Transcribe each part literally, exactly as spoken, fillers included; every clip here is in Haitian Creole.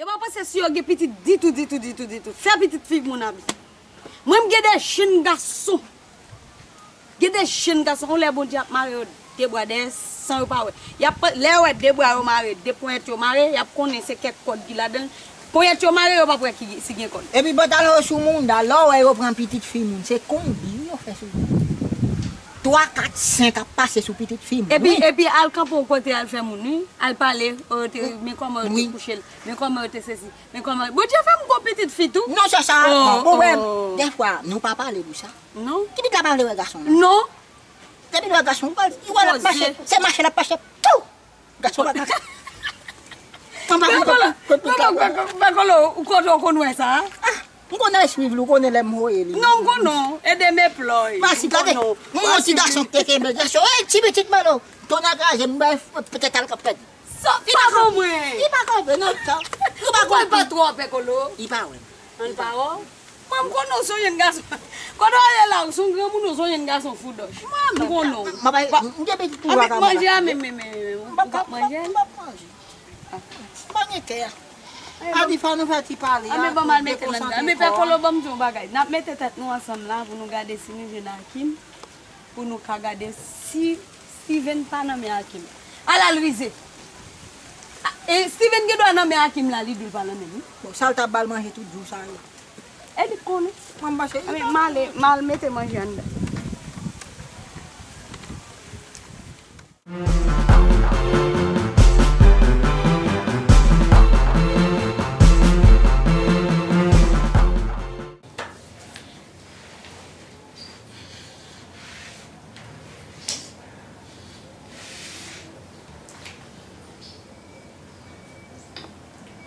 Yo pa panse si yo gen pitit ditou, ditou, ditou, ditou. Fè pitit fi moun abi. Mwen, m gen de jenn gason. Gen de jenn gason, yon lè Bondye ap mare yo de bra dèyè san yo pa wè. Y ap, lè yo wè de bra yo mare, de ponyèt yo mare, y ap konnen se kèk kòd ki ladan l. Ponyèt yo mare, yo p ap wè ki, si gen kòd. Epi pantalon yo sou mounda, lè w wè yo pran pitit fi moun, se konbyen yo fè sou li. Twa, kat, senk ap pase sou pitit fi moun. Epi, wi. Epi al kanpe yon kote, al fè moun, wi. Al pale, oh, yo te, men kòman yo te kouche l, men kòman yo te sesi, men kòman, Bondye fè m gon pitit fi tou. Non, se sa, oh, bon, bon, oh. Dèfwa, nou pa pale pou sa. Non. Ki pitit la pa vle wè gason, non? Non. Depi l wè gason, li wè l ap mache, se mache l ap mache, pou! Gason pa ka. Mwen pa konn. Mwen pa konn, ou kote w konn wè sa? Ah, m konn al swiv li, ou konnen lè m voye li. Non, m konnen w. Ede m eplòy. Masi, gade, m wè yon ti gason ki te kenbe gason. Ey, ti pitit Malo, tonnè kraze m, bay petèt al k ap pèdi. Sòt pa ban mwen. Li pa kanpe, non, sa. Li pa kanpe. Ou pa twò pè kolo. Li pa wè m. An pa wè w. Mwen, m konnen w se yon jenn gason. Kote w ye la, w se yon granmoun, w se yon jenn gason foudòch. M konnen w. M ap, m gen pitit pou w. Avèk manje a, men, men, men, men, ou p ap manje a. M p ap manje. M pa gen kè. Adi fò nou fè ti pale a. Anben, ban m al mete l anndan. Anben, pè Kolo, ban m di w yon bagay. N ap mete tèt nou ansanm la pou nou gade si nou jwenn Akim, pou nou ka gade si Steven pa nan men Akim. Al, al rize. A, e, Steven gen dwa nan men Akim la, li di l pa nan men l, wi. Bon, sa l t ap ba l manje tout jou sa yo. E li konnen. Mwen, m panse li pa konnen. M ale, m al mete manje anndan.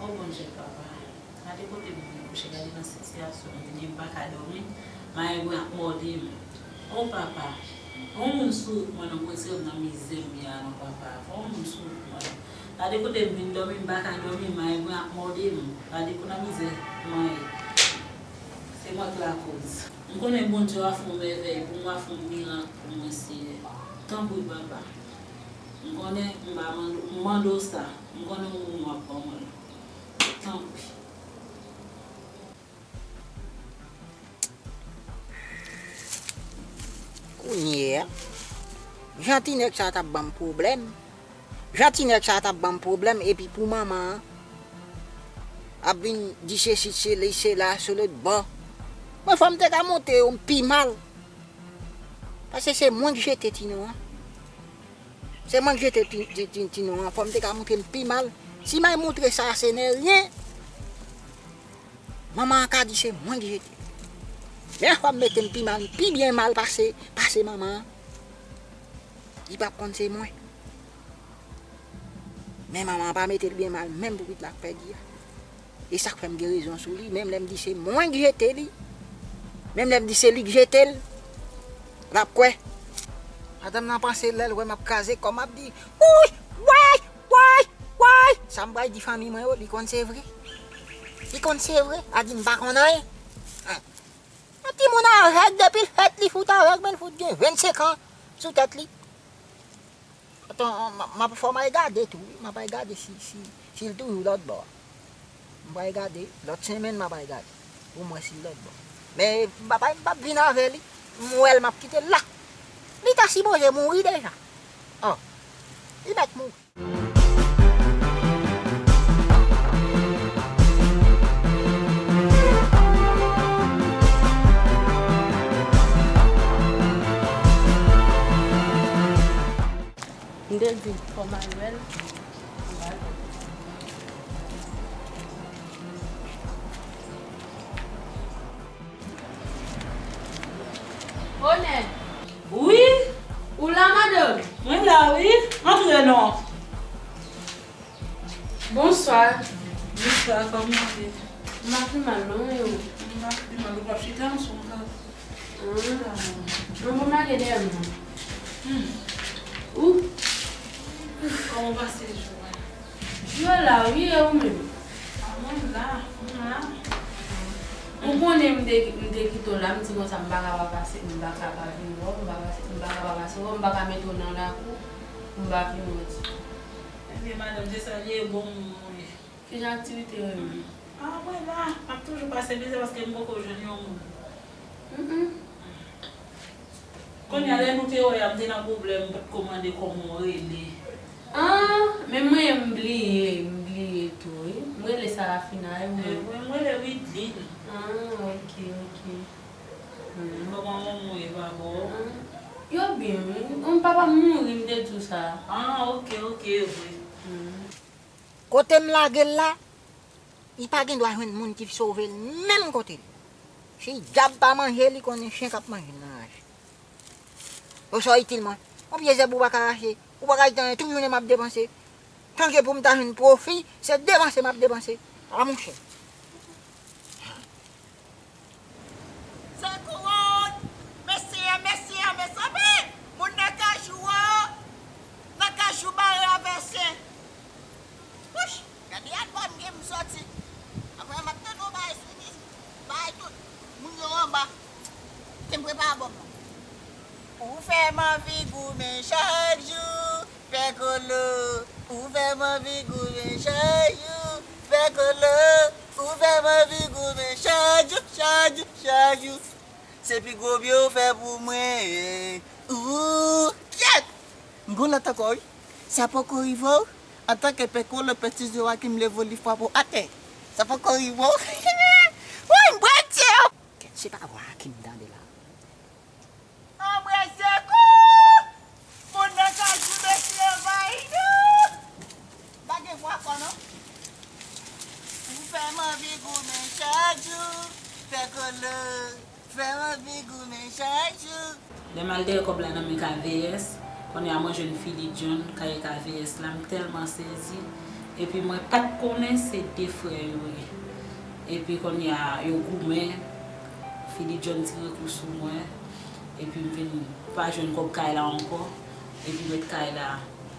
O Bondye papa, gade kote m vin kouche, gade nan sitiyasyon m vin ye, m pa ka dòmi, mayi mwen ap mòde m. O papa, fè yon moun sou wout mwen non, pou retire m nan mizè m ye a non papa, fè yon moun sou wout mwen. Gade kote m vin dòmi, m pa ka dòmi, mayi mwen ap mòde m, gade kote mizè mwen ye. Se mwen k lakoz. M konnen Bondye w a fè yon mèvèy pou mwen, w a fè yon mirak pou mwen, Seyè. Tanpri, papa. M konnen m pa mande, m mande w sa. M konnen w, w ap ban mwen l. Tanpri. Kounye a, jan ti nèg sa t ap ban m pwoblèm, jan ti nèg sa t ap ban m pwoblèm, epi pou manman an ap vin di sesi, seli, sela, sou lòt bò. Mwen, fò m te ka montre yo m pi mal. Paske se mwen k jete Tino an. Se mwen k jete Ti-, Ti-, Ti-, Tino an. Fò m te ka montre m pi mal. Si m al montre sa, se nè ryen. Manman an ka di se mwen k jete. Men fò m mete m pi mal, m pi byen mal pase, pase manman an. Li p ap konn se mwen. Men manman an pa mete l byen mal, menm pou pitit la k pèdi a. E sa k fè m gen rezon sou li, menm lè m di se mwen k jete li, menm lè m di se li k jete l, l ap kwè. Madanm nan panse lè l wè m ap kraze kò m ap di, woy, woy, woy, woy. Sa m pral di fanmi mwen yo, li konn se vre. Li konn se vre, a di m pa konn anyen. Yon timoun avèg, depi l fèt li fout avèg, men l fout gen vennsenk an sou tèt li. Atann, m, m ap, fò m al gade tou, wi. M ap al gade si, si, si l toujou lòt bò a. M pral gade, lòt semèn m ap al gade. Pou m wè si l lòtbò. Men, m p ap, m p ap vin avè li. M wè l, m ap kite l la. Li ta sipoze mouri deja. Oh, li mèt mouri. M te di fò m al wè l. Onè. Wi. Ou la, madanm? Mwen la, wi. Antre non. Bonswa. Bonswa, kòman w ye? M pa pi mal, non, e ou? M pa pi mal, ou pa chita ansanm, Ah. Mwen bon lage dèyè m nan. Hmm. Ou? Kòman w pase jou a? Yo la, wi, e ou menm? A, mwen la, mwen la. Ou konnen m te, m te kite w la, m di konsa m pa ka pa pase, m pa ka pa vin wè w, m pa pase, m pa ka pa pase wè w, m pa ka mete w nan lakou, m pa vin wè w ditou. Ebyen, madanm, se sa l ye, bon, mwen. Ki jan aktivite yo ye menm? A, mwen la, m ap toujou pase mizè paske m poko jwenn yon moun. Mm-mm. Kounye a, lè nou te wè a, m te nan pwoblèm, m potko mande kòman w rele. Ah, men mwen, m bliye, m bliye tou, wi. M rele Sarafina, e ou menm? Eh, mwen, m rele Wideline. Ah, ok, ok. Hmm. Kòman manman w ye, papa w? Ah, yo byen, wi. Yon papa m mouri, m te di w sa. Ah, ok, ok, vre. Hmm. Kote m lage l la, li pa gen dwa jwenn moun ki sove l menm kote l. Si dyab pa manje l, li konnen chen k ap manje l nan raje. Oswa itil mwen. Yon pye zèb ou pa ka rache, ou pa ka di anyen, tout jounen m ap depanse. Sonje pou m ta jwenn pwofi, se depanse m ap depanse. A monchè. Se kouwont! Mesye, mesye, mezanmi! Moun nan kajou an! Nan kajou bare avè sen! Wouch! Gade albòm gen m sòti. Apre m ap tande yon bagay sou mizik. Bagay tout. Moun yo anba. Te m prepare albòm nan. Ou fè m anvi goumen chak jou. Pè Kolo, ou fè m anvi goumen chak jou. Pè Kolo, ou fè m anvi goumen chak jou, chak jou, chak jou. Se pi gwo byen w fè pou mwen. Ou, kyèt! M gon lòt ankò, wi. Sa poko rive w. Antanke Pè Kolo, Pè Tizo Akim leve w, li frape w atè. Sa poko rive w. Woy, m pral tiye w! Kèt, se pa vwa Akim m tande la. Anmwe sekou! Moun nan kajou mesye anvayi nou! M pa gen vwa ankò non. Ou fè m anvi goumen chak jou, Pè Kolo, fè m anvi goumen chak jou. Lè m al dèyè kòb la nan men K V S, kounye a mwen jwenn Fili John kay K V S la, m tèlman sezi. Epi mwen pa t konnen se de frè yo ye. Epi kounye a yo goumen, Fili John tire kou sou mwen. Epi m vin pa jwenn kòb kay la ankò. Epi mèt kay la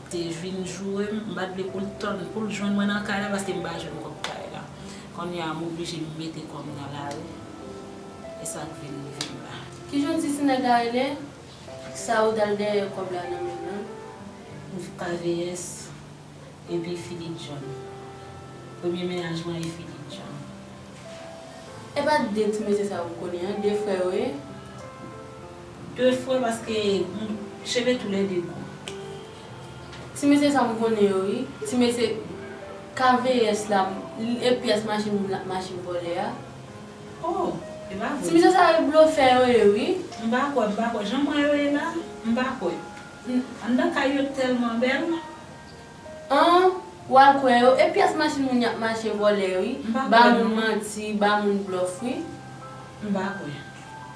te vin joure m, m pa t vle pou l tann, pou l jwenn mwen nan kay la paske m pa jwenn kòb kay la. Kounye a m oblije m mete kò m nan lari. E sa k vin rive m la. Kijan w di ti nèg la rele? Sa ou t al dèyè kòb la nan men l lan? K V S. Epi Fili John. Premye mennaj mwen e Fili John. E pa de ti mesye sa ou konnen an, de frè yo ye? De frè paske m, cheve toulède gwo. Ti mesye sa m konnen yo wi. Ti mesye K V S la, e pyès machin moun l ap mache vòlè a. Oh, e pa vre. Ti mesye sa yo blofè yo ye wi. M pa kwè, m pa kwè. Jan mwen yo ye la, m pa kwè. Anndan kay yo tèlman bèl. An, w al kwè yo, e pyès machin moun y ap mache vòlè wi. M pa kwè non. Ba moun manti, ba moun blòf wi. M pa kwè.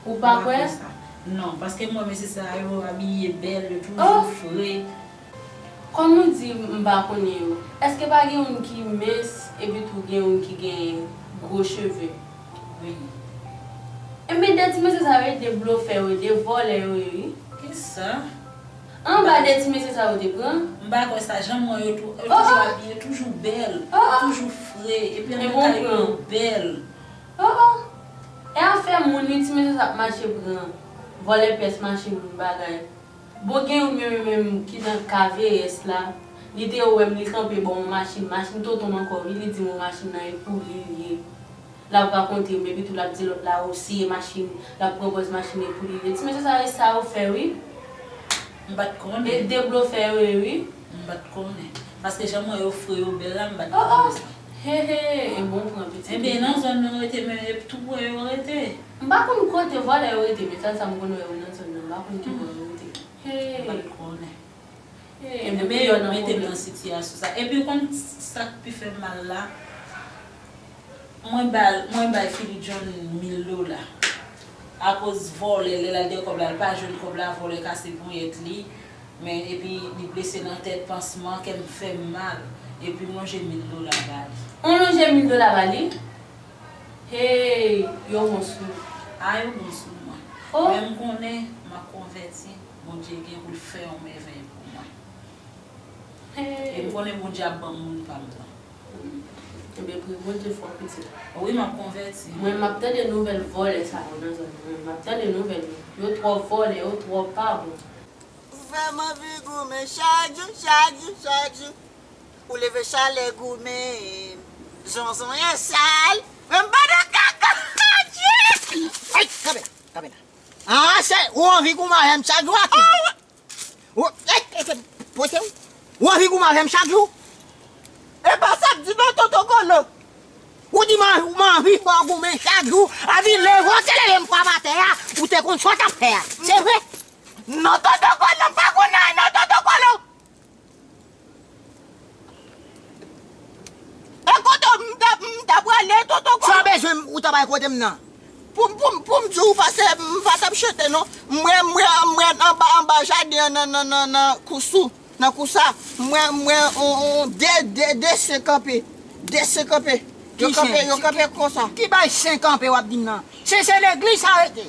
Ou pa kwè? M pa kwè sa. Non, paske m wè mesye sa yo abiye bèl, yo toujou fre. Kòm ou di m pa konnen yo, èske pa gen youn ki mens epi tou gen youn ki gen gwo cheve? Wi. Enben de ti mesye sa yo ye, de blofè yo ye, de vòlè yo ye wi. Kisa? Anba de ti mesye sa yo te pran. M pa kwè sa, jan m wè yo tou, yo toujou abiye, toujou bèl, toujou fre, epi anndan kay yo bèl. Oh, oh. E afè moun wi, ti mesye sa ap mache pran, vòlè pyès machin moun bagay. Bon, gen youn menm, menm ki nan K V S la, Li te wè m, li kanpe bò yon machin, machin tonton m ankò, wi, li di m yon machin nan e pou li l ye. L ap rakonte m, epi tou l ap di lòt la, o, si e machin, l ap pran pòz machin e pou li l ye. Ti mesye sa, e sa yo fè, wi. M pa t konnen. E de blofè yo ye, wi. M pa t konnen. Paske jan m wè yo fre, yo bèl la, m pa t konnen sa. He, he, e bon pran pitit. Ebyen, nan zòn nou rete, men e tou pre yo rete. M pa konn kote vòlè yo rete, men sèl sa m konn wè yo nan zòn nan, m pa konn ki bò yo rete. He. M pa t konnen. He, ebyen, yo mete m nan sitiyasyon sa. Epi, ou konn sa k pi fè m mal la? Mwen ba l, mwen bay Philly John mil dola. Akoz vòlè, lè l al dèyè kòb la, l pa jwenn kòb la, vòlè kase ponyèt li. Men epi li blese nan tèt, pansman, kè m fè m mal. Epi m lonje mil dola ba li. Ou lonje mil dola ba li? Hey, yo bon sou ou. A, yo bon sou mwen. Oh. Men m konnen m ap konvèti, Bondye gen pou l fè yon mèvèy pou mwen. Hey. E m konnen Bondye ap ban m moun pa m nan. Ebyen, priye Bondye fò pitit. Wi, m ap konvèti. Mwen, m ap tande nouvèl vòlè sa yo nan zòn nan. M ap tande nouvèl yo. Yo twò vòlè, yo twò pa bon. Ou fè m anvi goumen chak jou, chak jou, chak jou. Ou leve chalè goumen. Zonzon e sal. Men m pa nan kaka. Ay, kanpe, kanpe la. Ah, se, ou anvi goumen avè m chak jou, a ki? Ou, e, e, e, pote w. Ou anvi goumen avè m chak jou? E pa sa m di non, Tonton Kolo. Ou di m an-, ou m anvi fè w goumen chak jou. Anvi leve w te leve m frape atè a, ou te konn sa w t ap fè a. Se vre? Non, Tonton Kolo, m pa konn anyen non, Tonton Kolo. E kote w m t ap, m t ap prale, Tonton Kolo? Sa w bezwen m, ou t ap al kote m nan? Pou m, pou m, pou m di w, paske m pa t ap chante non. M wè, m wè, m wè anba, anba jaden an nan, nan, nan, nan kous ou, nan kous sa. M wè, m wè on, on, de, de, de sen kanpe. De sen kanpe. Yo kanpe, yo kanpe konsa. Ki bay sen kanpe w ap di m nan? Sen se legliz sa rete.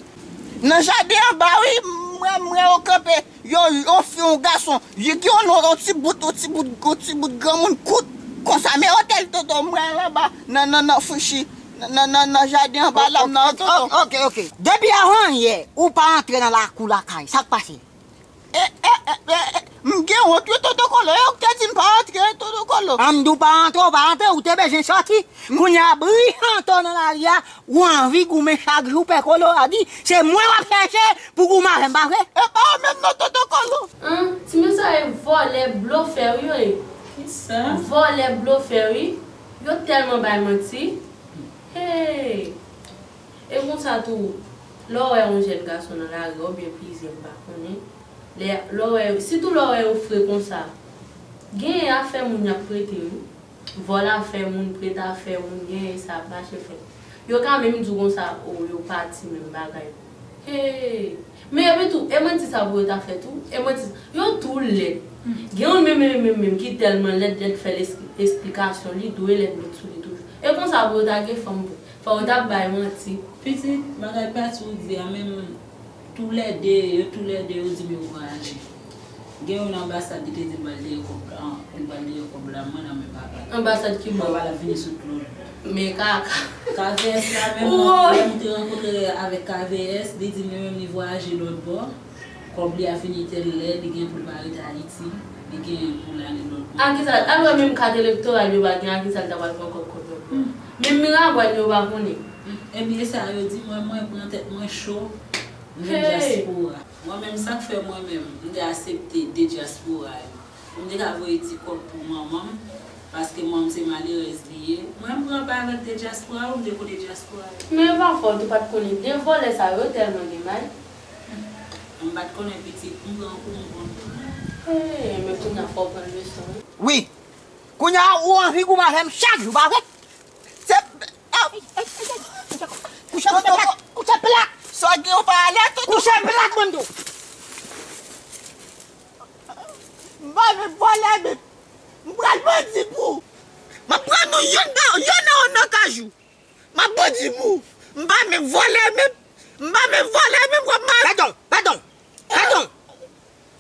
Nan jaden anba, wi, m wè, m wè yo kanpe. Yo, yo fi, yon gason, li gen yon, yon ti bout, yon ti bout, yon ti bout granmoun kout, konsa, men otèl Tonton, m wè l anba, nan, nan, nan frichi, nan, nan, nan, nan jaden anba la, nan Tonton. Ok, ok. Depi avan yè, ou pa antre nan lakou lakay, sa k pase? E, e, e, e, e, m gen wont, wi, Tonton Kolo, yo te di m pa antre, Tonton Kolo. An m di w pa antre, ou pa antre, ou te bezwen sòti. Kounye a, bri anto nan lari a, ou anvi goumen chak jou, Pè Kolo a di, se mwen w ap chèche pou goumen avè m, pa vre? E pa ou menm non, Tonton Kolo. An, ti mesye sa e vòlè, blofè, wi, yo ye. Kisa? Vòlè, blofè, wi. Yo tèlman bay manti. Hey! E konsa tou, lè w wè yon jèn gason nan lari, oubyen plizyè, m pa konnen, lè, lè w wè, sitou lè w wè yo fre konsa, genyen afè moun y ap prete, wi. Vòlè afè moun, prete afè moun, genyen sa ap mache fèt. Yo ka menm di w konsa, o, yo pati menm bagay. Hey! Men epi tou, e manti sa pou yo ta fè tou, e manti sa, yo tou lèd. Gen yon menm, menm, menm, menm ki tèlman lèd, lèd fè l es-, esplikasyon, li dwe lèd met sou li toujou. E konsa pou yo ta gen fanm vre. Fò yo t ap bay manti. Pitit, bagay pati ou di a menm, toulède, yo toulède, yo di m yo vwayaje. Gen youn anbasad ki te di l pral dèyè kòb la, li pral dèyè kòb la, mwen nan men papa l. Anbasad ki bò? Papa l ap vini sot lòt bò. Men kaka. K V S la menm, lè m te rankontre avèk K V S, li di m li menm li vwayaje lòt bò. Kòb li a fini tèl lè, li gen pou l pa rete Ayiti, li gen pou l ale lòt bò. A kisa, alò menm kat elektoral yo pa gen, a kisa l ta pral pran kòb, kòb lòt bò? Men miragwàn yo pa konnen. Ebyen sa yo di mwen, mwen pran tèt mwen cho, m vin dyaspora. Mwen menm, sa k fè mwen menm, m te aksepte de dyaspora yo. Pou m te ka voye ti kòb pou manman m, paske manman m se malerèz li ye. Mwen, m pran pa avèk de dyaspora yo, m te kote dyaspora yo. Men e pa fòt ou pa t konnen de vòlè sa yo, yo tèlman gen may. M pa t konnen pitit, m pran kou m konn. Hey, men kounye a fò w pran leson wi. Wi. Kounye a ou anvi goumen avè m chak jou, pa vre? Se Kouche plat, kouche plat. Sa gen ou pa ale tout. Kouche plat, mwen di w. M pa vle vòlè menm. M pral bandi pou ou. M ap pran nou youn nan, youn nan, nan kajou. M ap bandi pou ou. M pa menm vòlè menm. M pa menm vòlè menm, w ap mal. Padon, padon, padon.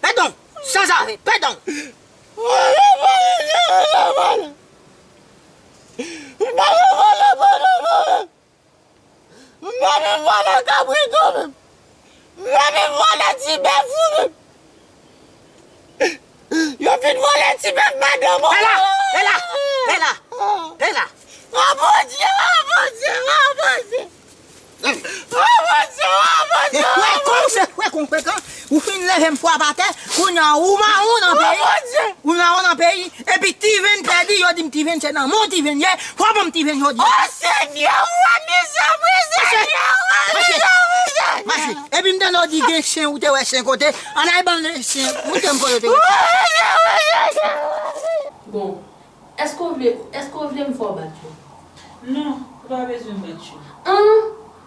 Padon, sanzave, padon. M pa vle vòlè, padon, padon, padon. M pa menm vòlè kabrit ou menm. M pa menm vòlè ti bèf ou menm. Yo fin vòlè ti bèf madanm ou. Bèla! Bèla! Bèla! Bèla! Oh Bondye! Oh Bondye! Oh Bondye! Oh Bondye! Oh Bondye! Wè kon se, wè kon, wè kon. Ou fin leve m frape atè, kounye a ou mawon nan peyi. Ou mawon nan peyi, epi Tiven pèdi, yo di m Tiven se nan men w Tiven ye, fò ban m Tiven jodi a. Oh Senyè, ou wè mizè, wi Senyè, ou wè mizè, wi Senyè. Mache. Epi m tande w di gen chen, ou te wè chen kote, ann al ban m chen, montre m kote w te wè. Bon, èske w vle, èske w vle m fè w bat yo? Non, ou pa bezwen bat yo. An,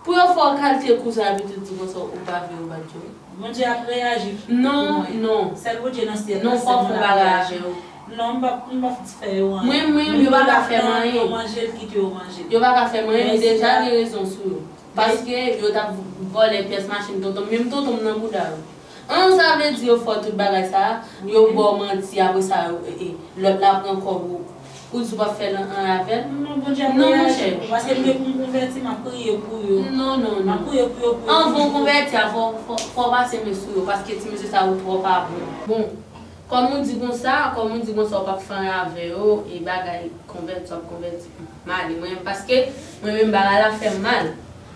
pou yo fè w kalite kou sa epi tout di konsa ou pa vle yo bat yo? Bondye ap reyaji pou mwen. Non, non. Sèl Bondye nan syèl la sèlman l ap reyaji. Non, fò w pa reyaji. Non, m p ap, m p ap fè yo anyen. Mwen menm, yo pa ka fè m anyen. Yo manje l, kite yo manje l. Yo pa ka fè m anyen, m deja gen rezon sou yo. Paske yo t ap vòlè pyès machin tonton m, menm tonton m nan bouda yo. An, sa vle di yo fè w tout bagay sa a, yo ba w manti, apre sa, yo, e, e, lòt la pran kòb ou. Ou di w p ap fè l anyen avè l? Non, Bondye ap reyaji pou mwen, paske m gen pou m konvèti, m ap priye pou yo. Non, non, non. M ap priye pou yo, pou yo. Anvan w konvèti a, fò, fò, fò w pase men sou yo, paske ti mesye sa yo twò pa bon. Bon, kòm ou di konsa, kòm ou di konsa, w p ap fè anyen avè yo, e bagay konvèti, w ap konvèti. M ale, mwen menm, paske mwen menm, bagay la fè m mal.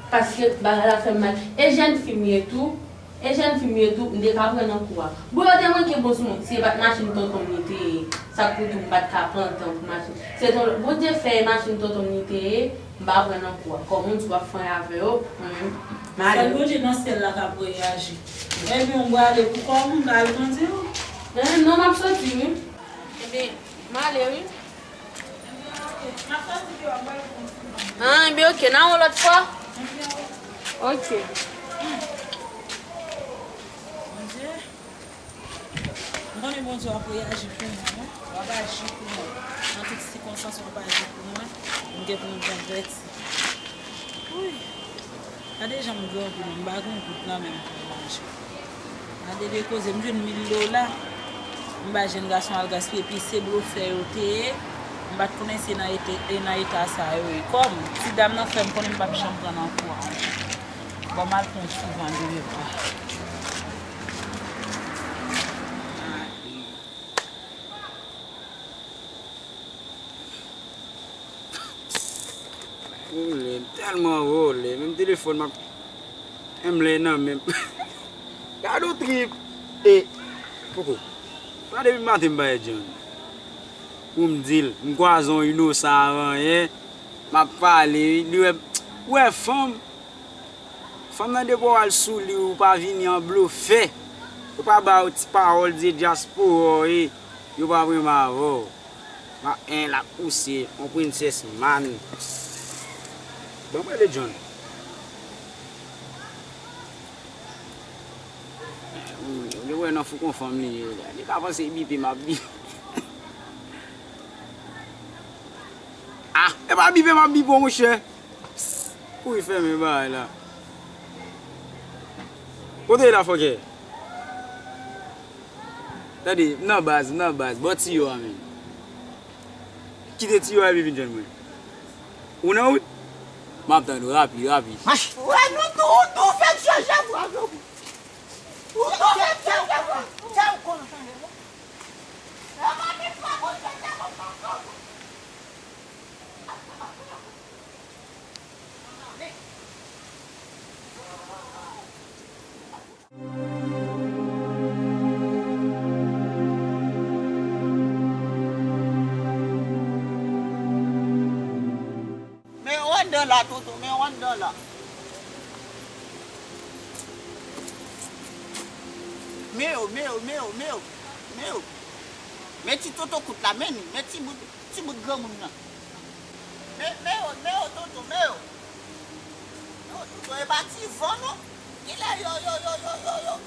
Paske bagay la fè m mal. E jèn fi m ye tou, E jèn fi m ye tou, m te ka pran nan kou a. Bon, yo te manke bon sou mwen. Si se pa t machin tonton m li te ye, sa k pou di m pa t ka pran tan pou machin. Se ton, Bondye fè e machin tonton m li te ye, m pa pran nan kou a. Kòm ou di w ap fè anyen avè yo, mwen menm, m ale. Sèl Bondye nan syèl la k ap reyaji. Ebyen, ou prale pou kò w, m pral kondi w. Eh, non, m ap soti, wi. Ebyen, m ale, wi. Ah, ebyen, ok, n a wè lòt fwa. Ok. Bondye, m konnen Bondye w ap reyaji pou mwen, wi. W ap aji pou mwen. Nan tout sikonstans, w ap aji pou mwen. M gen pou m konvèti. Wi. Gade jan m gran pou mwen, m pa gen yon goud nan men m pou m manje. Gade de koze, m jwenn mil dola, m bay jèn gason al gaspiye, epi se blofè yo te ye, m pa t konnen se nan ete, e nan eta sa yo ye. Kòm ti dam nan fè m konnen m p ap janm pran nan kou a ankò. Ban m al pran yon ti van de repa. Vole, m tèlman vole, menm telefòn m ap enble nan men m. Gade yon trip. E, koko, pa depi maten m pa wè John. Pou m di l, m kwaze yon inosan avan yè, m ap pale, li wè, ou wè fanm, fanm nan depi w al sou li, ou pa vini an blofè. Yo pa ba yo ti pawòl de dyaspora, e yo pa pran avè w. Ma en l ap pouse, on princess man. Bon, mwen le John. Ou wè nan fou kon fanm li ye. Li pa panse bipe m ap bipe. Ah, e pa bipe m ap bipe w, monchè. Kouri fèmen bagay la. Kote la fòkè? Tande, m nan baz, m nan baz. Bò tiyo a menm. Kite tiyo a epi vin jwenn mwen. Ou nan wout? M ap tann ou, rapi, rapi. Wè nou tou, ou tou fè m chanje vwa, Jobou. Ou tou fè m chanje vwa. Sa ou konn chanje vwa? E pa menm pa konn chanje vwa. Men yo anndan la, tonton, men yo anndan la. Men yo, men yo, men yo, men yo, men yo. Men ti tonton kout la, men li, men ti bout, ti bout granmoun nan. Men, men yo, men yo, tonton, men yo. Men yo, tonton, e pa ti van, non. Kilè yo, yo, yo, yo, yo, yo.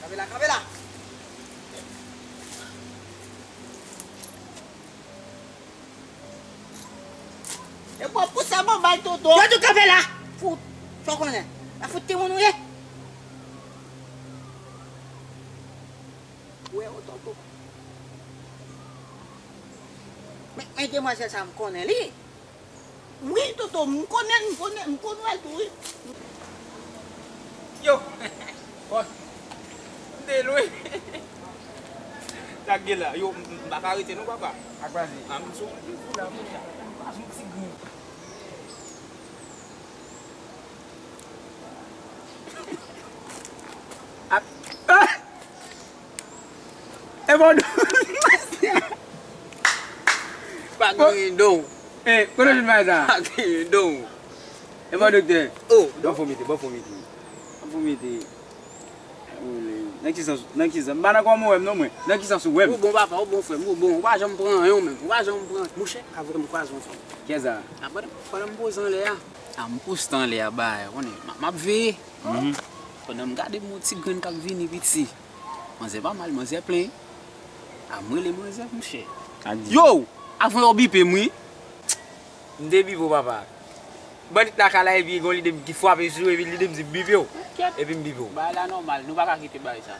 Kanpe la, kanpe la. E bon, pou sa, bon, bay tonton. Yo tou kanpe la. Fout. Sa w konnen. La fout timoun ou ye. Ou wè, o tonton. Men, men demwazèl sa, m konnen li. Wi, tonton, m konnen, m konnen, m konn wè l tou, wi. Yo! Bon. M te lwe. Sa k gen la? Yo, m, m pa ka rete non, papa. Sa k pase? A, m sou randevou la, monchè. M pa sou ti grenn. A, ah! E bon, pa gen don. E, kote w jwenn bagay sa? Pa gen don. E bon, doktè. Oh, ban fòmite, ban fòmite. Ban fòmite. Nan ki sans, nan ki sans? M pa nan kòman w wè m non, mwen. Nan ki sans ou wè m? Ou bon, papa, ou bon, frè m, ou bon. Ou pa janm pran anyen, ou menm. Ou pa janm pran. Monchè, avan m kwaze yon fanm. Kiyès sa? Avan m, pandan m poze anlè a. A, m poste anlè a, bay, ou konnen, m, m ap veye. Mhm. Pandan m gade m yon ti grenn k ap vini piti. Manzè pa mal, manzè plen. A, m rele manzè, monchè. Yo! Avan yo bipe m, wi. M te bipe w, papa. Bandit la ka la epi gon lide m ki frape sou epi lide m di m bipe w. Kèt. Epi m bipe w. Bagay la nòmal, nou pa ka kite bagay sa.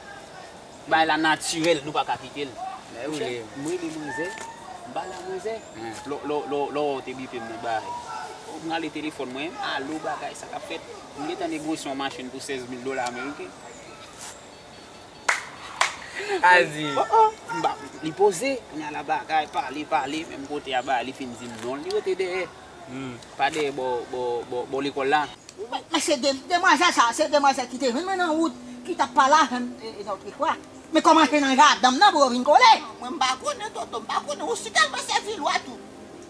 Bagay la natirèl, nou pa ka kite l. Lè ou monchè, le. M rele manzè, m pale a manzè. Lò, lò, lò, lò ou te bipe m nan bagay. M rale telefòn mwen, alo bagay, sa k ap fèt. M gentan negosye yon machin pou sèz mil dola ameriken. Azi. Oh, oh. M ba, li poze, kounye a la bagay, pale, pale, menm kote a bagay, li fin di m non, li rete dèyè. Hmm. Pa dèyè bò, bò, bò, bò lekòl la. Men, men se de, demwazèl sa, se demwazèl ki te jwenn mwen nan wout, ki t ap pale avè m, e, e, lòt fwa. Men kòmanse nan jaden m nan pou yo vin kole. Mwen m pa konnen, tonton, m pa konnen, ou si tèlman se vilwa tou.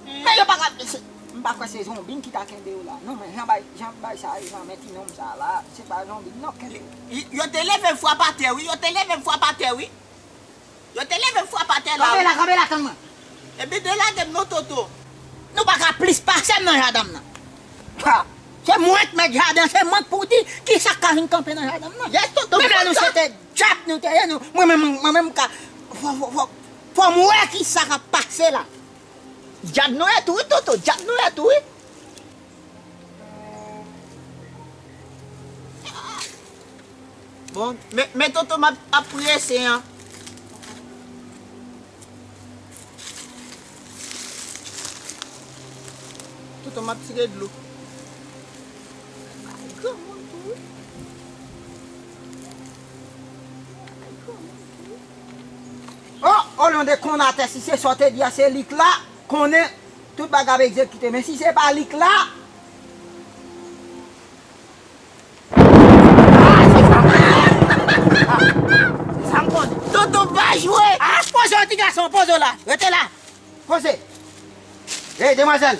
Men yo pa ka, se, m pa kwè se zonbi ki ta kenbe yo la. Non, men jan bay, jan bay sa, jan men ti nonm sa la, se pa zonbi, non, kenbe yo. Y-, yo te leve m frape atè, wi, yo te leve m frape atè, wi. Yo te leve m frape atè la, wi. Kanpe la, kanpe la, tann mwen. Epi delage m non, tonton. Nou pa ka plis pase m nan jaden m nan. Ha! Se mwen k mèt jaden, se mwen k pou di kisa k ka vin kanpe nan jaden m nan. Yes, tonton. Menm lè nou se te dyab nou te ye, nou, mwen menm, mwen menm m ka, fò, fò, fò, fò m wè kisa k ap pase la. Dyab nou ye tou wi, tonton, dyab nou ye tou wi. Bon, men, men tonton m ap, ap prese an. Tonton m ap tire dlo. Ay, granmoun tou wi. Ay, granmoun tou wi. Oh, olyon de konn atè, si se sa w te di a, se li k la, konnen tout bagay ap egzekite. Men si se pa li k la, ah, se sa m konnen. Ah, se sa m konnen. Tonton pa jwe. Ah, poze w, ti gason, poze w la. Rete la. Poze. Hey, demwazèl.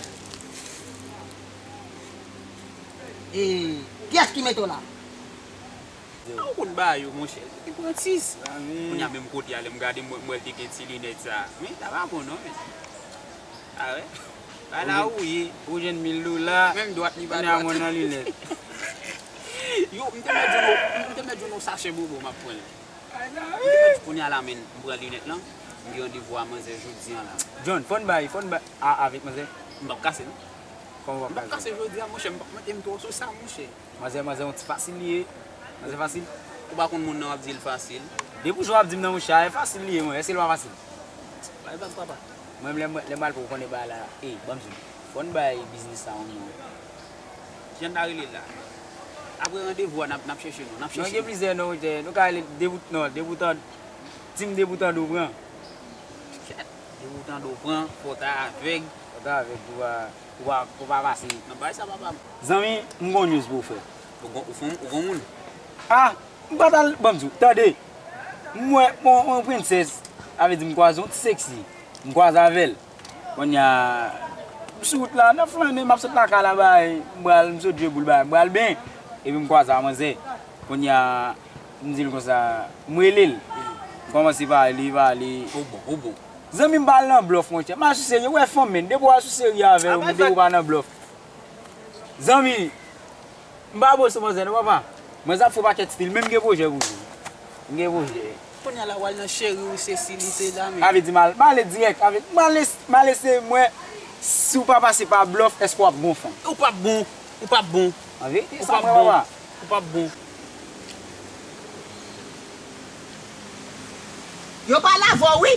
E kiyès ki mete w la? Ou konn ba yo, monchè. Li pran sis. Kounye a menm kote a, lè m gade, m wè, m wè l te gen ti linèt sa. Men, sa pa bon, non, men. A wè? Bagay la ou ye. Ou jwenn mil dola. Menm dwat li pa dwat. Kounye a mwen nan linèt. Yo, m te mèt jwenn yon, m te mèt jwenn yon sachè bonbon, m ap pran l. M te mèt kounye a la, men, m pran linèt lan. M gen randevou a manzè jodi a la. John, fò n bay, fò n bay, a, avèk manzè. M p ap kase, non. Kòman w p ap kase? M p ap kase jodi a, monchè, m p ap mete m twò sou sa, monchè. Manzè, manzè, yon ti fasil li ye. Manzè fasil. Ou pa konn moun nan w ap di l fasil. Depi w ap di m nan, monchè, a, e fasil li ye, mwen. Èske l pa fasil? Bay bak, papa. Mwen, lè, lè m al pou w konnen bagay la. Ey, ban m di w. Fò n bay biznis sa yon non. Jan n ta rele l la. Apre randevou a, n ap, n ap chèche non. N ap chèche non. Non, gen plizyè non, monchè. Nou ka rele Debout, non, Deboutando pran. Kèt. Deboutando pran, fò w ta avèg. Fò w ta avèg pou w pa, pou w pa, pou w pa pase. Nan bagay sa, papa m. Zanmi, m gon news pou w, frè. Ou gon, ou fon, ou gon moun? Ah, m pa t al, ban m di w, tande. M wè yon, yon prensès, sa vle di m kwaze yon ti seksi. M kwaze avè l. Kounye a, m sou wout la, nan flannen, m ap sot lakay la, bay, m pral, m sot jwe boul, bay, m pral ben. Epi m kwaze a manzè. Kounye a, m di l konsa, m rele l. M kòmanse pale, pale. Ou bon, ou bon. Zanmi m pa al nan blòf, monchè. M al sou serye, ou wè fanm, men. Depi w al sou serye avè yo, men, depi w pa nan blòf. Zanmi, m pa bo sou manzè, non, papa. Manzè ap fè yon pakèt stil, men m gen pwojè pou li. M gen pwojè. Kounye a la, w al nan cheri, ou sesi, li se la, men. Avè di m al, m ale dirèk, avè, m ale, m ale se mwen, si w pa pase pa blòf, èske w ap bon fanm? Ou p ap bon, ou p ap bon. An verite, sa mwen, papa. Ou p ap bon. Yo pale avè w, wi.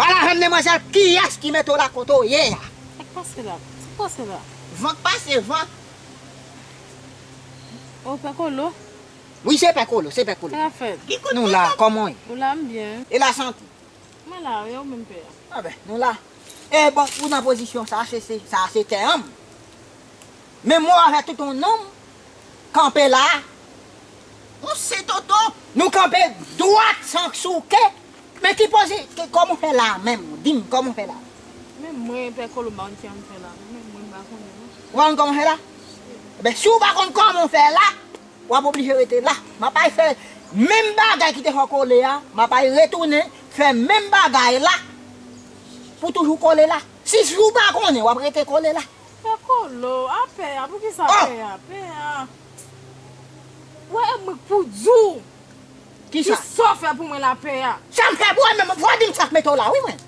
Pale avè m, demwazèl, kiyès ki mete w la kote w ye a? Sa k pase la? Sa k pase la? Van k pase, van. O, pè Kolo. Wi, se Pè Kolo, se Pè Kolo. Sa k ap fèt? Nou la, kòman w ye? Ou la, m byen. E lasante? Mwen la, e ou menm pè a? Anben, nou la. E bon, ou nan pozisyon sa, se, se, sa se tè an. Men mwen avè tout yon nonm kanpe la. Ou se Toto. Nou kanpe dwat san souke. Men ki poze, ki, kòman w fè la menm? Di m, kòman w fè la? Men mwen, Pè Kolo, m pa konn kijan m fè la. Men mwen, m pa konnen, non. Ou pa konn kòman w fè la? Ebyen, si w pa konn kòman w fè la, w ap oblije rete la. M ap al fè menm bagay ki te fè w kole a, m ap al retounen fè menm bagay la pou toujou kole la. Si, si w pa konnen, w ap rete kole la. Pè Kolo, a pè a, poukisa pè a? Pè a. Wè, e mwen k pou di w. Kisa? Kisa w fè pou mwen la, pè a? Sa m fè pou ou menm, fò w di m sa k mete w la, wi, mwen.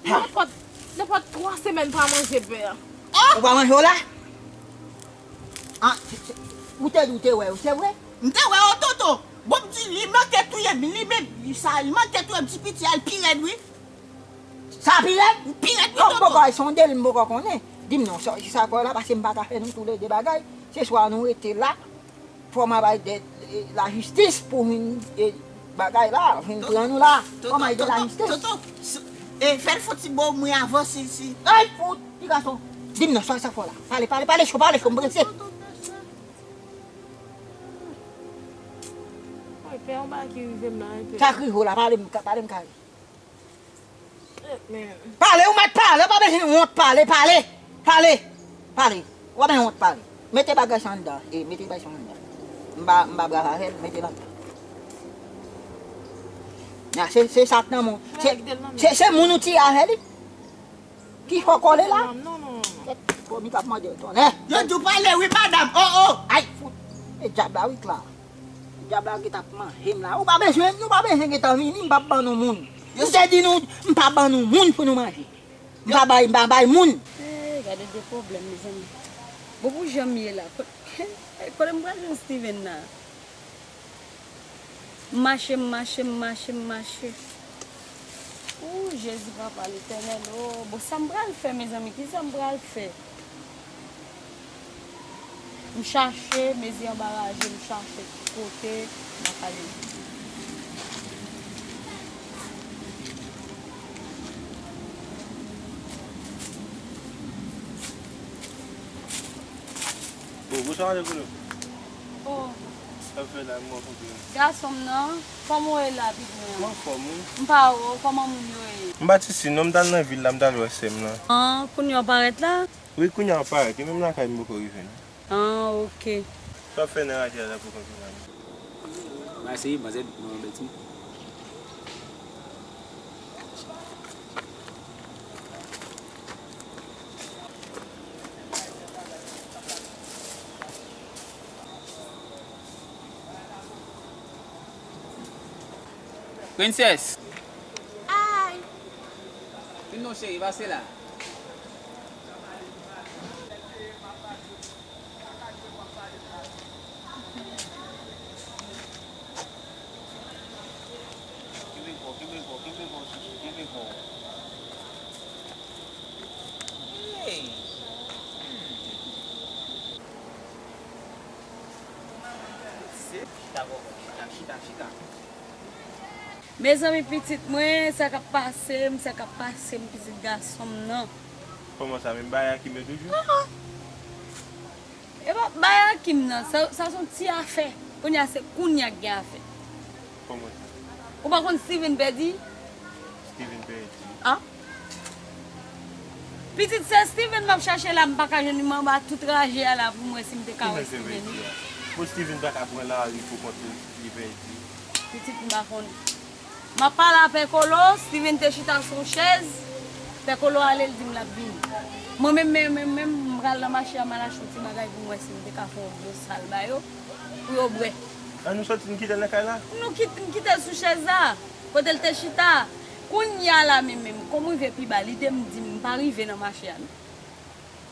Nenpòt, nenpòt twa semèn pa manje, pè a. Ou pa manje w la? Ah, se, se, ou te di w te wè yo, se vre? M te wè yo, Toto. Bon, m di, li manke touye m, li menm, li sa, li manke touye m, ti piti a, l pi rèd, wi. Sa pi rèd? Pi rèd, wi, Toto. Bon, m poko al sonde l, m poko konnen. Di m non, sa, sa kò la, paske m pa ka fè nou toulede bagay. Se swa nou rete la, fò m al bay de, e, lajistis pou vin, e, bagay la, vin pran nou la. Fò m al de lajistis. Toto, e, fè l fè ti bo mwen avan, si, si. Ay, fout, ti gason. Di m non, sa, sa fò la. Pale, pale, pale cho, pale cho, m prese. Woy, pè, yon bagay ki rive m la, pè. Sa k rive w la, pale m, pale m kare. Pale, ou mèt pale, ou pa bezwen wont, pale, pale, pale, pale. Ou pa bezwen wont, pale. Mete bagay sa anndan, e, mete bagay sa anndan. M pa, m pa brave avè l, mete l anndan. Nan, se, se sa k nan men w. Se, se, se moun ou tire avè li. Ki fò kole la? Non, non, non, non. Kòmi k ap mande w tonnè. Yo di w pale wi, madanm. Oh, oh. Ay, fout. E dyab la wi, Kla. Dyab la gentan ap manje m la. Ou pa bezwen, nou pa bezwen gentan vini, m p ap ban nou moun. M te di nou, m p ap ban nou moun pou nou manje. M pa bay, m pa bay moun. Hey, gade de pwoblèm, mezanmi. Bon, pou jan m ye la, kot-, kote m pral jwenn Steven la? M mache, m mache, m mache, m mache. Ooh, Jezi, Papa Letènèl, oh, bon, sa m pral fè, mezanmi, kisa m pral fè? M chache, mezi anbaraje, m chache tout kote, m pa ka jwenn. Oh, bonjou, ale kote? Oh. Sa fè la, mwen konprann. Gason m nan, kòman w ye la, pitit mwen? M anfòm, wi. M pa wè w, kòman moun yo ye? M pa t isi non, m t al nan vil la, m t al wè sè m nan. Ah, kounye a w parèt la? Wi, kounye a w parèt, wi, menm lakay m poko rive non. Ah, ok. Sa w ap fè nan radyo a la pou konprann la? M a eseye, manzè, non, bèl ti. Princess! Ay! Vin non, cheri, pase la. Kenbe kò, kenbe kò, kenbe kò, chouchou, kenbe kò. Hey! Chita, kòkòt, chita, chita, chita. Mezanmi, pitit mwen, sa k ap pase m, sa k ap pase m, pitit gason m nan. Kòman sa, menm bagay Akim yo toujou? Ah, ah. E pa bagay Akim nan, sa, sa se yon ti afè. Kounye a se kounye a k gen afè. Kòman sa? Ou pa konn Steven pèdi? Steven pèdi. Ah. Pitit, se Steven m ap chache la, m pa ka jwenn li, m anba tout raje a la pou m wè si m te ka wè Steven, wi. Bon, Steven pa ka pran lari pou kont li, li pèdi. Pitit, m pa konn. M ap pale a Pè Kolo, Steven te chita sou yon chèz, Pè Kolo ale, l di m l ap vini. Mwen menm, menm, menm, menm, m pral nan mache a, m al achte yon ti bagay pou m wè si m te ka fè yon dlo sal ba yo, pou yo bwè. An nou sòti, n kite l nan kay la? Nou kit-, m kite l sou chèz la, kote l te chita. Kounye a la menm, menm, kòm m rive pi ba, lide m di m, m pa rive nan mache a non.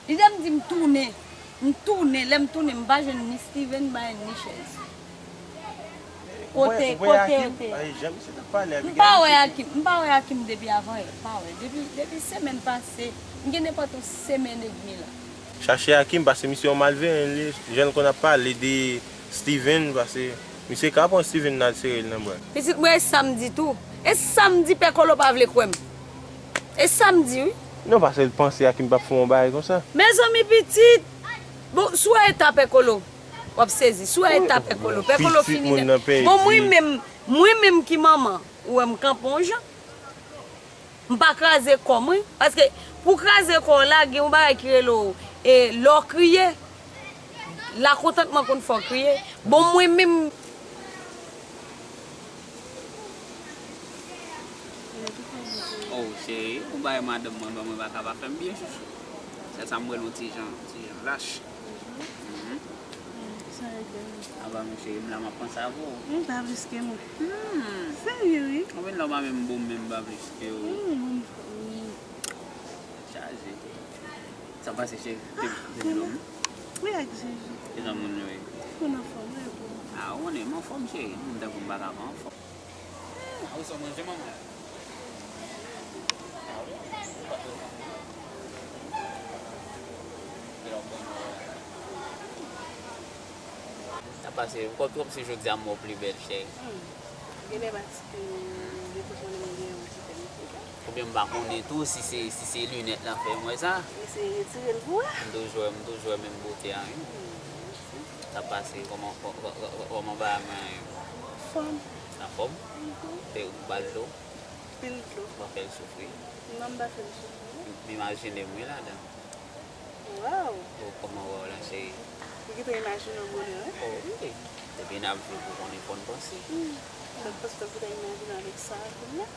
Lide m di m tounen. M tounen, lè m tounen, m pa jwenn ni Steven, m pa jwenn ni chèz. Kote, kote yo te ye? M pa wè Akim, m pa wè Akim depi avan yè, m pa wè. Depi, depi semèn pase, m gen nenpòt yon semèn edmi la. Chache Akim, paske misye yon malveyan, li, jan l konn ap pale de Steven, paske misye ka pran Steven nan al sere l nan bra l. Pitit mwen, e sa m di tou. E sa m di, Pè Kolo pa vle kwè m. E sa m di, wi. Non, paske l panse Akim p ap fè yon bagay konsa. Mezanmi, pitit! Bon, si w wè eta Pè Kolo, w ap sezi. Si w wè eta Pè Kolo, Pè Kolo fini nèt. Bon, mwen menm, mwen menm ki manman, ou wè m kanpe yon jan. M pa kraze kò m, wi. Paske pou w kraze kò w la, gen yon bagay ki rele w, e, lè w kriye, lakontantman konn fè w kriye. Bon, mwen menm. Oh, cheri, ou bay madanm mwen, ban mwen pa ka pa fè m byen, chouchou. Sèl sa m wè l yon ti jan, ti jan lach. Mhm. Sa regle wi. Aba, monchè, m la, m ap panse avè w. Ou pa plis ke mwen. Hmm. Serye, wi. Konbyen lòm a menm bon menm pa plis ke w? Hmm, bon, hmm. Chaje. Sa pase, cheri? Te, te vin lòm? Wi, ak Jezi. Kijan moun yo ye? Moun anfòm, wi, bon. A, ou konnen, m anfòm, cheri. Moun tankou m pa ka pa anfòm. Hmm, a, ou sa manje, manman? Sa pase, kòm, kòmsi jodi a m wè w pi bèl, cheri. Hmm. Genlè paske depi konnen m gen yon ti tèm isi la. Oubyen m pa konnen tou si se, si se linèt la fè m wè sa. Misye retire l pou ou. M toujou wè, m toujou wè menm bote a, wi. Hmm, mèsi. Sa pase, kòman, kò-, kò-, kò-, kò-, kòman bagay mwen ye? Anfòm. Anfòm? Mhm. Te ou ba l dlo? Pil dlo. Ou pa fè l soufri? Non, m pa fè l soufri, non. M, m imajine m wi ladan. Waw! Oh, kòman w wè w la, cheri? Ou gentan imajine w bonè, wi. Oh, wi. Depi n ap viv, ou konnen fò n panse. Hmm. Mwen panse w gentan imajine avèk sa kounye a.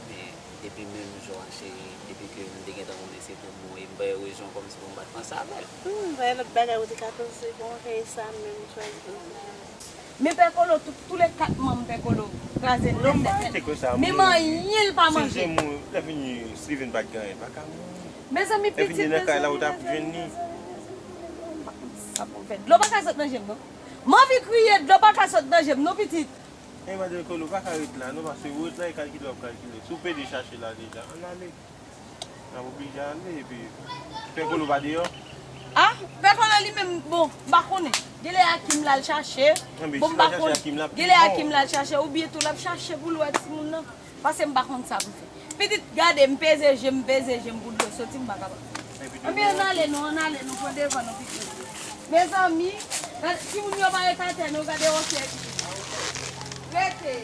Men, depi menm jou a, cheri, depi ke m te gentan konnen se pou mwen, e m pa gen rezon kòmsi pou m pa t panse avè l. Hmm, pa gen lòt bagay ou te ka panse, bon, e sa menm, ou chwazi panse. Men Pè Kolo, tou, tou le kat manm Pè Kolo kraze nèt, nèt, nèt. Menm anyen l pa manje. Si jem ou, lè vini Steven pa t gen anyen, l pa ka mouri. Mezanmi, pitit, mezanmi, mezanmi, mezanmi, mezanmi. Sa pou fè. Dlo pa ka sot nan je m, non. M anvi kriye, dlo pa ka sot nan je m, non, pitit. E madan Kolo, pa ka ret la, non, paske ou ret la, e kalkile w ap kalkile. Si w pede chache la deja, ann ale. N ap oblije ale, epi Pè Kolo pa deyò? A, Pè Kolo li menm, bon, m pa konnen. Genlè Akim l al chache. Bon, m pa konn. Genlè Akim l al chache, oubyen tou l ap chache pou l wè timoun nan. Paske m pa konn sa pou fè. Pitit, gade, m peze je m, m peze je m pou dlo soti, m pa kapab. Anben, ann ale non, ann ale, nou pran devan nou, pitit. Mezanmi, gade, timoun yo pa ret atè non, gade wòkè. Rete.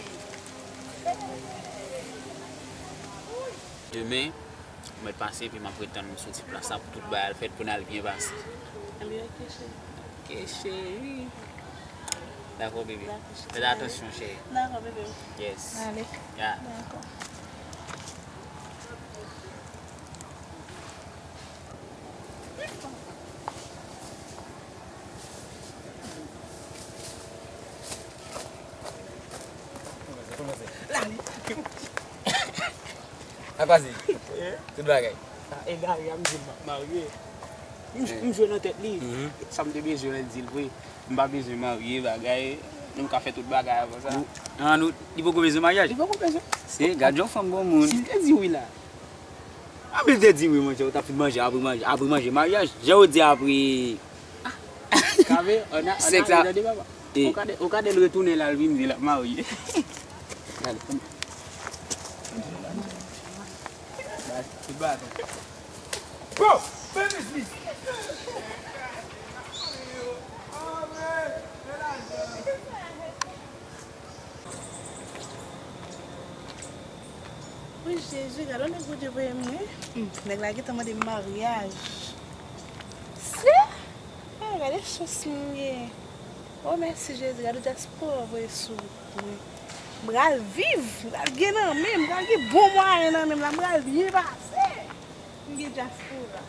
Demen, ou mèt pase, epi m ap ret tann ou sou ti plas la pou tout bagay al fèt, pou n al byen pase. Anben, oke, cheri. Oke, cheri. Dakò, bebe. Dakò, cheri. Fè atansyon, cheri. Dakò, bebe. Yes. Ale. Ya. Dakò. Sa pase? Tout bagay. Sa egare a, m di m ap marye. M, m jwe nan tèt li. Mhm. Sa m te bezwen, l di l vre. M pa bezwen marye, bagay. Nou ka fè tout bagay avan sa. Ou, ah, nou, li poko bezwen maryaj? Li poko bezwen. Se, gad jan fanm bon moun. Si l te di wi la. Anpil te di wi, monchè, ou t ap fin manje, apre manje, apre manje, maryaj. Jan yo di apre. Kave, ann a, ann a, tande papa. Ou ka de, ou ka de l retounen la, l vin di l ap marye. Gade. Bon, fè biznis. Wi, Jezi, gade yon nèg Bondye voye m, wi. Hmm, nèg la gentan mande m maryaj. Se? Ah, gade chans m gen. Oh, mèsi, Jezi, gade dyaspora voye sou wout mwen. M pral viv, m pral gen nan men, m pral gen bon mwayen nan men m la, m pral byen pase. M gen dyaspora.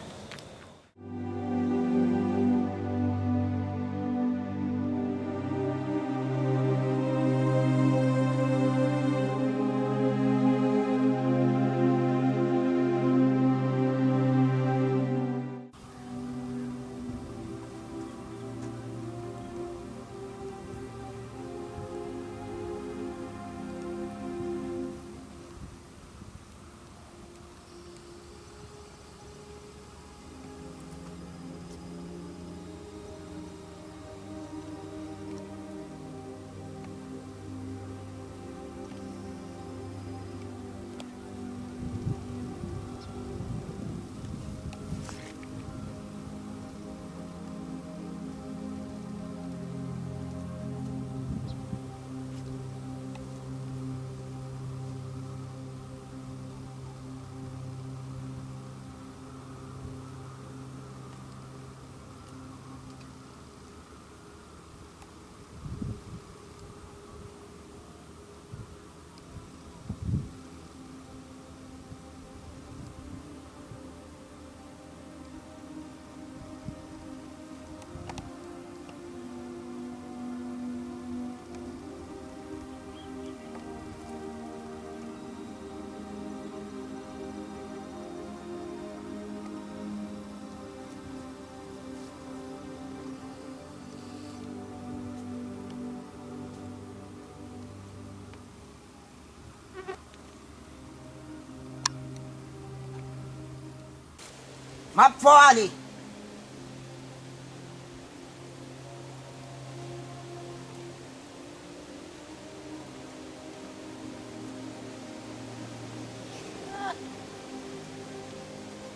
M ap fè w ale.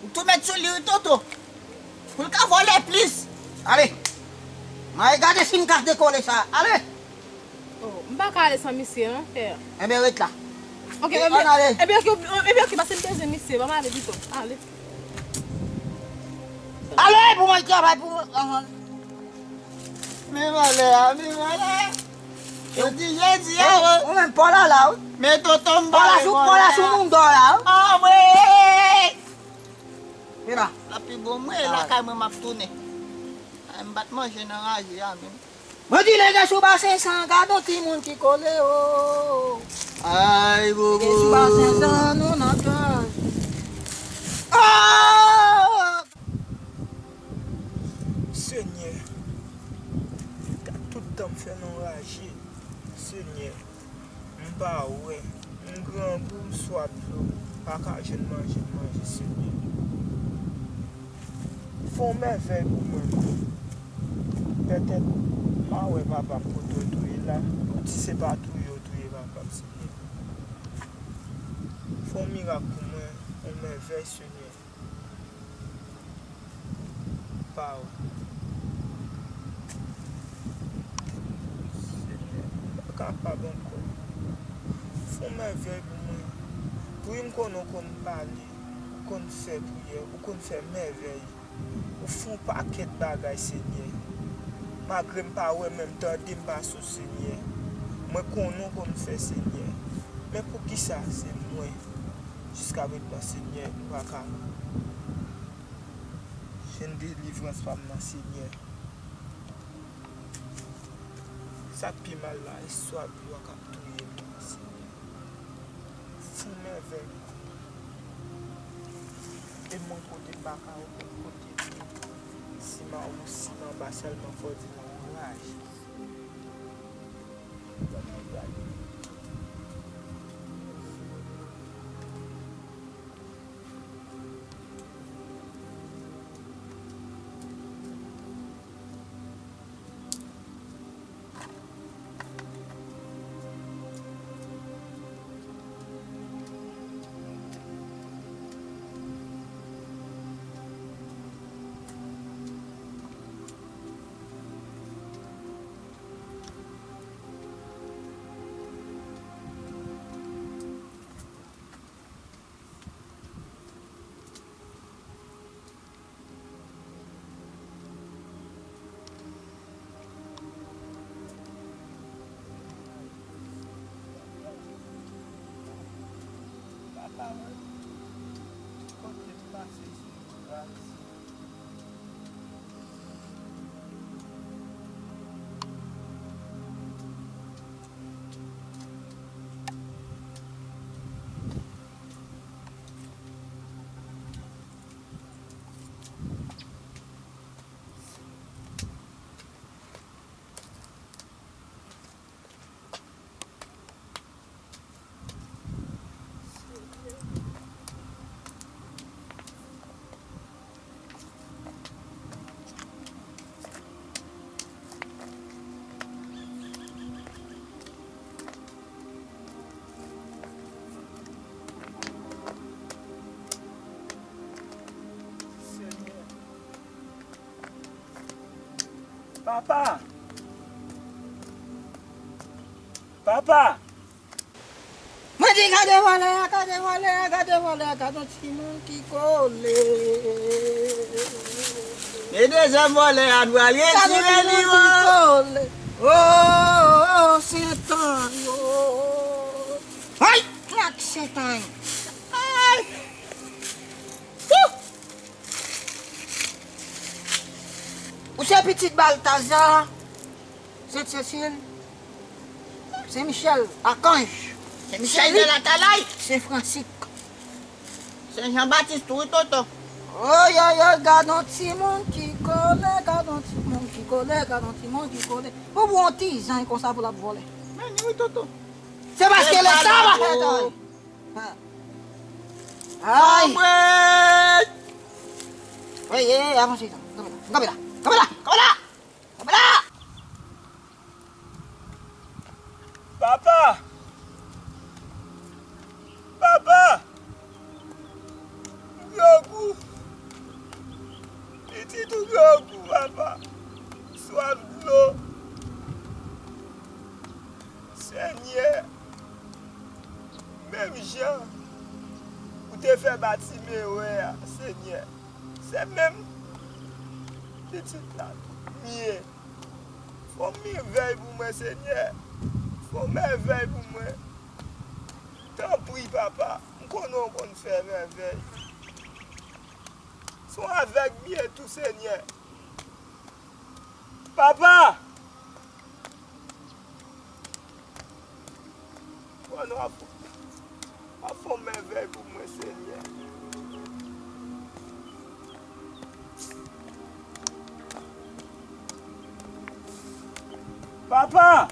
Ou tou met sou li wi, Toto. Pou l ka vòlè plis. Ale. M a gade si m ka dekole sa. Ale. Oh, m pa ka ale san misye, non, pè. Enben, ret la. Ok, e, enben, ann ale. Enben, ok, enben, ok, paske m bezwen misye. Ban m ale pito. Ale. Ale, pou mwen travay, pou mwen. Men vòlè a, men vòlè a. Jodi, jodi a, ou, ou menm pa w la la, wi. Men Toto m pa la sou, pa w la sou moun dò la, wi. Ah, wi. Mira. La pi bon, mwen, lakay mwen, m ap tounen. Ay, m pa t manje nan raje a, menm. Mwen di nèg sou basen san, gad yon timoun ki kole, oh. Ay, bobo. Nèg sou basen san, nou nan kaz. Oh! Senyè, gad tout tan m fè nan raje, Senyè. M pa wè, m grangou, m swaf dlo, m pa ka jwenn manje m manje, Senyè. Fè yon mèvèy pou mwen, non. Petèt, m pa wè papa m kote w touye la. Ou di se pa touye w touye papa m, Senyè. Fè yon mirak pou mwen, yon mèvèy, Senyè. Pa w. Senyè, m pa kapab ankò. Fè yon mèvèy pou mwen. Wi, m konnen w konn pale, ou konn fè priyè, ou konn fè mèvèy. Ou fè yon pakèt bagay, Senyè. Malgre m pa wè, men m tande m pase w, Senyè. Mwen konnen w konn fè, Senyè. Men poukisa se mwen? Jiskaprezan, Senyè, m pa ka jwenn delivrans pa m nan, Senyè. Sa k pi mal la, istwa dlo a k ap touye m nan, Senyè. Fè yon mèvèy. E mwen kote m pa ka wè kote m ye. Si m anwo, si m anba, sèlman fò w di m anwo raje. Papa! Papa! Mwen di gade vòlè a, gade vòlè a, gade vòlè a, gade yon timoun ki kole. E dezyèm vòlè a, nou al retire li, wi. Oh, oh, oh, Sentany, oh. Ay, klak Sentany. Ay. Wouh! Ou se pitit Baltazar, Sent Sesil, Sen Michel, Akanj, Sen Michel de Latalay, Sen Fransik, Sen Jan Batis tou, wi, Toto. Oy, oy, oy, gad on timoun ki kole, gad on timoun ki kole, gad on timoun ki kole. Pou bon ti zanj konsa pou l ap vòlè. Men ni wi, Toto. Se paske Leta pa fè tan. Ay! Anmwey! Ey, ey, ey, avanse, kanpe la, kanpe la, kanpe la, kanpe la, kanpe la! Papa! Papa! M grangou! Pitit ou grangou, papa! Swaf dlo! Senyè, menm jan ou te fè Batime wè a, Senyè, se menm pitit la m ye. Fè yon mèvèy pou mwen, Senyè. Fè yon mèvèy pou mwen. Tanpri, papa. M konnen w konn fè mèvèy. Se yon avèg m ye tou, Senyè. Papa! Konnen w ap, w ap fè yon mèvèy pou mwen, Senyè. Papa!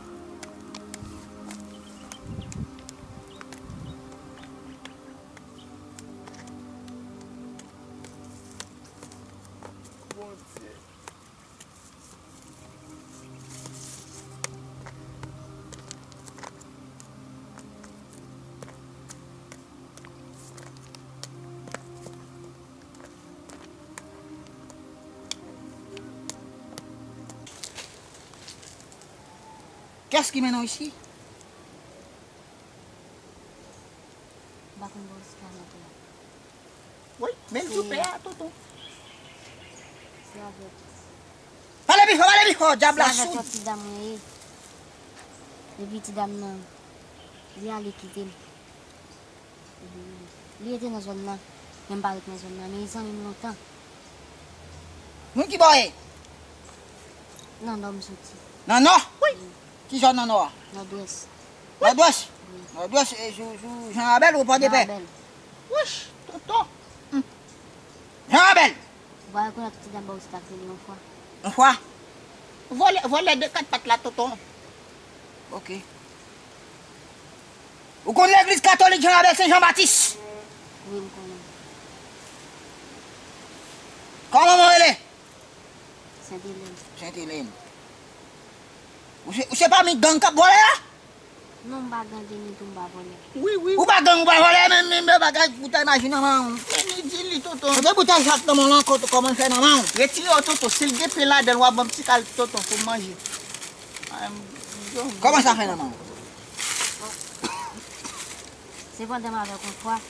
Bondye. Kiyès ki mennen w isi? M pa konn bò Oscar nan tou la. Wi, men l sou pè a, tonton. Se avèk Pale pi fò, pale pi fò, dyab la soud. Se avèk yon ti dam mwen ye. Epi ti dam nan, li ale kite m. Li rete nan zòn nan, men m pa ret nan zòn nan, men li zanmi m lontan. Moun ki bò ye? Nan nò m soti. Nan nò? Wi. Ki zòn nan nò a? Nòdwès. Nòdwès? Wi. Nòdwès, e, jou, jou, Jan Rabèl ou Pòdepè? Jan Rabèl. Wouch, tonton. Hmm. Jan Rabèl. Ou pa rekonèt ti dam ba w stak rele yon fwa? Yon fwa? Vòlè, vòlè de kat pat la, tonton. Ok. Ou konn legliz katolik Jan Rabèl Sen Jan Batis? Wi, m konnen. Kòman w rele? Sent Elèn. Sent Elèn. Ou se, ou se pami gang k ap vòlè a? Non, m pa gang e ni tou m pa vòlè. Wi, wi. Ou pa gang, ou pa vòlè, men, men, men bagay boutèy maji nan men w. Men li di li, tonton. Mete boutèy Jack nan men w lan, kòman l fè nan men w? Retire yo, tonton. Si l gen pen ladan l, w a ban m ti kal, tonton, pou m manje. Ay, m, m, m, Kòman sa fè nan men w? Se pandan m avèk yon fwa.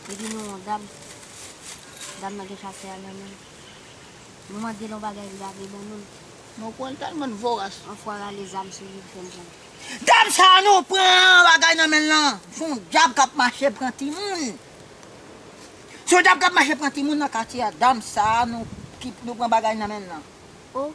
Epi nou wè yon dam. Dam nan gen chasè a nan men l. Nou mande l yon bagay, li pa vle ban nou l. Non, kwè l tèlman voras. Yon fwa rale zam sou li, li fè m pran. Dam sa a nou pran bagay nan men l lan. Se yon dyab k ap mache pran timoun. Se yon dyab k ap mache pran timoun nan katye a. Dam sa a nou, ki, nou pran bagay nan men l lan. Oh.